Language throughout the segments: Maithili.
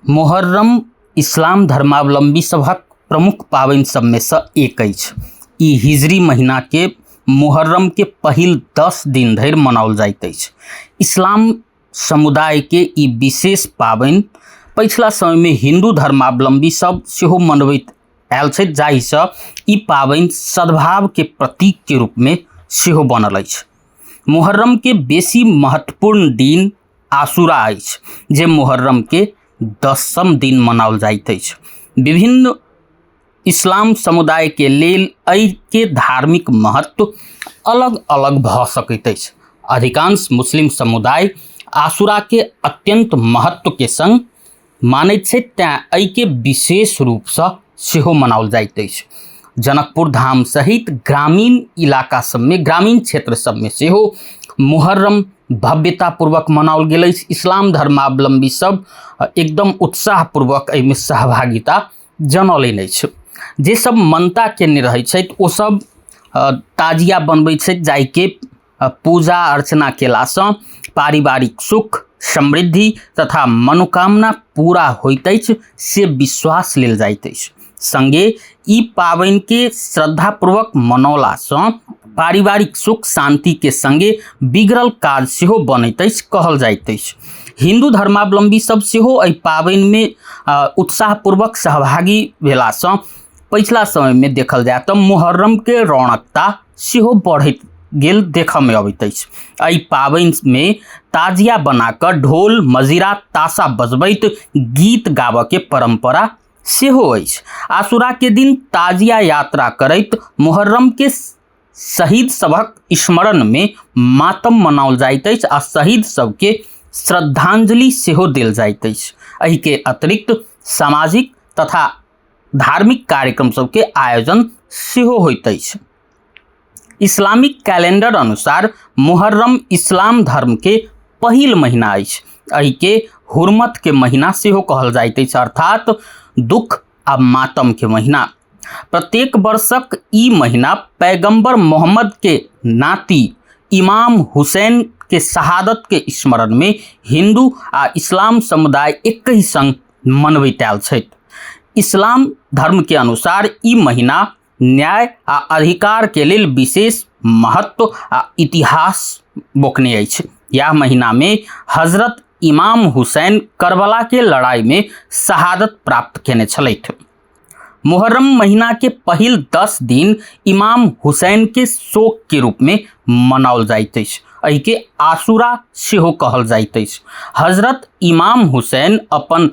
मोहर्रम इस्लाम धर्मावलम्बी सभक प्रमुख पाबनि सभमेसँ एक अछि। ई हिजरी महिनाके मोहर्रमके पहिल 10 दिन धरि मनाओल जाइत अछि। इस्लाम समुदायके ई विशेष पाबनि पछिला समयमे हिन्दू धर्मावलम्बी सभ सेहो मनबैत आयल छथि, जाहिसँ ई पाबनि सद्भावके प्रतीकके रूपमे सेहो बनल अछि। मोहर्रमके बेसी महत्वपूर्ण दिन आशुरा अछि, जे मोहर्रमके 10म दिन मनाओल जाइत अछि। विभिन्न इस्लाम समुदायके लेल एहिके धार्मिक महत्व अलग अलग भऽ सकैत अछि। अधिकांश मुस्लिम समुदाय आशुराके अत्यन्त महत्वके सङ्ग मानैत छथि, तेँ एहिके विशेष रूपसँ सेहो मनाओल जाइत अछि। जनकपुर धाम सहित ग्रामीण इलाका सबमे, ग्रामीण क्षेत्र सबमे सेहो मुहर्रम भव्यतापूर्वक मनाओल गेल अछि। इस्लाम धर्मावलम्बी सब एकदम उत्साहपूर्वक एहिमे सहभागिता जनौलनि अछि। जे सब मनता केने रहै छथि ओ सब ताजिया बनबै छथि, जाहिके पूजा अर्चना केलासँ पारिवारिक सुख समृद्धि तथा मनोकामना पूरा होइत अछि से विश्वास लेल जाइत अछि। सङ्गे ई पाबनिके श्रद्धापूर्वक मनौलासँ पारिवारिक सुख शान्तिके सङ्गे बिगड़ल काज सेहो बनैत अछि कहल जाइत अछि। हिन्दू धर्मावलम्बी सब सेहो एहि पाबनिमे उत्साहपूर्वक सहभागी भेलासँ पछिला समयमे देखल जाय तऽ मुहर्रमके रौनकता सेहो बढ़ैत गेल देखऽमे अबैत अछि। एहि पाबनिमे ताजिया बनाकऽ ढोल मजीरा ताशा बजबैत गीत गाबऽके परम्परा सेहो अछि। आशुराके दिन ताजिया यात्रा करैत मुहर्रमके शहीद सभक स्मरणमे मातम मनाओल जाइत अछि आ शहीद सबके श्रद्धांजलि सेहो देल जाइत अछि। एहिके अतिरिक्त सामाजिक तथा धार्मिक कार्यक्रम सबके आयोजन सेहो होइत अछि। इस्लामिक कैलेंडर अनुसार मुहर्रम इस्लाम धर्मके पहिल महीना अछि। एहिके हुरमतके महीना सेहो कहल जाइत अछि, अर्थात दुख आ मातमके महीना। प्रत्येक वर्षक ई महीना पैगंबर मोहम्मद के नाती इमाम हुसैन के शहादत के स्मरण में हिंदू आ इस्लाम समुदाय एकहि संग मनबैत आयल छथि। इस्लाम धर्म के अनुसार ई महीना न्याय आ अधिकार के लेल विशेष महत्व आ इतिहास बोकने अछि। यह महीना में हजरत इमाम हुसैन करबला के लड़ाई में शहादत प्राप्त केने छलथि। मुहर्रम महीना के पहिल 10 दिन इमाम हुसैन के शोक के रूप में मनाओल जाइत अछि। एहिके आशुरा सेहो कहल जाइत अछि। हजरत इमाम हुसैन अपन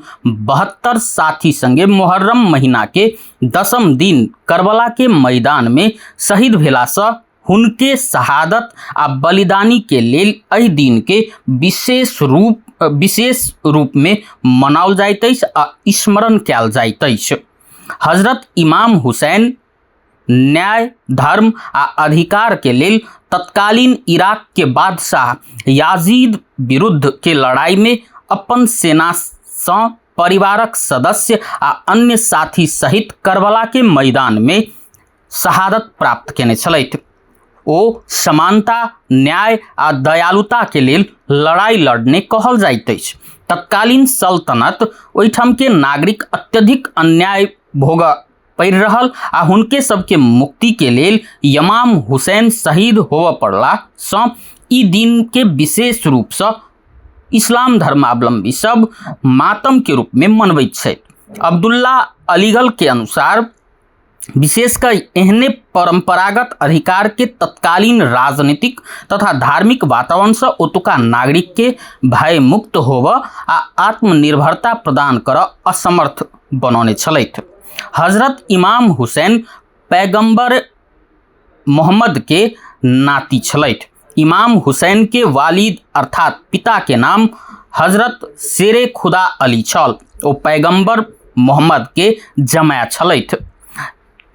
72 साथी संगे मुहर्रम महीना के 10म दिन करबला के मैदान में शहीद भेलासँ हुनके शहादत आ बलिदानी के लेल एहि दिन के विशेष रूप में मनाओल जाइत अछि आ स्मरण कयल जाइत अछि। हजरत इमाम हुसैन न्याय, धर्म आ अधिकार के लेल तत्कालीन इराक के बादशाह याजीद विरुद्ध के लड़ाई में अपन सेनासँ परिवारक सदस्य आ अन्य साथी सहित करबला के मैदान में शहादत प्राप्त केने छलथि। ओ समानता, न्याय आ दयालुता के लेल लड़ाई लड़ने कहल जाइत अछि। तत्कालीन सल्तनत ओहिठाम के नागरिक अत्यधिक अन्याय भोगऽ पड़ि रहल आ हुनके सबके मुक्ति के लेल इमाम हुसैन शहीद होबऽ पड़ला सँ ई दिन के विशेष रूपसँ इस्लाम धर्मावलम्बी सब मातम के रूप में मनबैत छथि। अब्दुल्ला अलीगल के अनुसार विशेष कऽ एहने परंपरागत अधिकार के तत्कालीन राजनीतिक तथा धार्मिक वातावरणसँ ओतुका नागरिक के भय मुक्त होबऽ आ आत्मनिर्भरता प्रदान करऽ असमर्थ बनौने छलथि। हजरत इमाम हुसैन पैगंबर मोहम्मद के नाती छलथि। इमाम हुसैन के वालिद अर्थात पिता के नाम हजरत शेरे खुदा अली छल। ओ पैगंबर मोहम्मद के जमाय छलथि।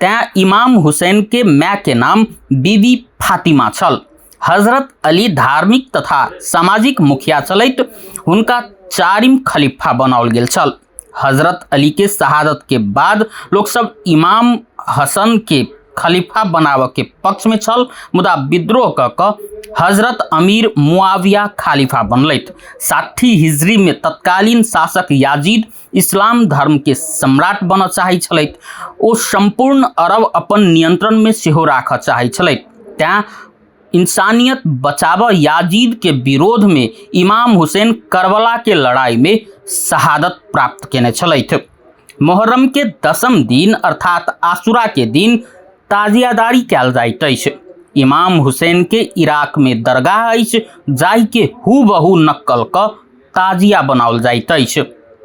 तैं इमाम हुसैन के माय के नाम बीबी फातिमा छल। हजरत अली धार्मिक तथा सामाजिक मुखिया छलथि। हुनका 4म खलीफा बनाओल गेल छल। हजरत अली के शहादत के बाद लोग सब इमाम हसन के खलीफा बनाबऽ के पक्ष में छल, मुदा विद्रोह कऽ कऽ हजरत अमीर मुआविया खालिफा बनलथि। 60 हिजरी में तत्कालीन शासक याजीद इस्लाम धर्म के सम्राट बनऽ चाहै छलथि। ओ सम्पूर्ण अरब अपन नियंत्रण में सेहो राखऽ चाहै छलथि। तैं इंसानियत बचाबऽ याजीद के विरोध में इमाम हुसैन करबला के लड़ाई में शहादत प्राप्त केने छलथि। मोहर्रम के दसम दिन अर्थात आशुरा के दिन ताजियादारी कयल जाइत अछि। इमाम हुसैन के इराक में दरगाह अछि, जाहि के हूबहू नक्कल कऽ ताजिया बनाओल जाइत अछि।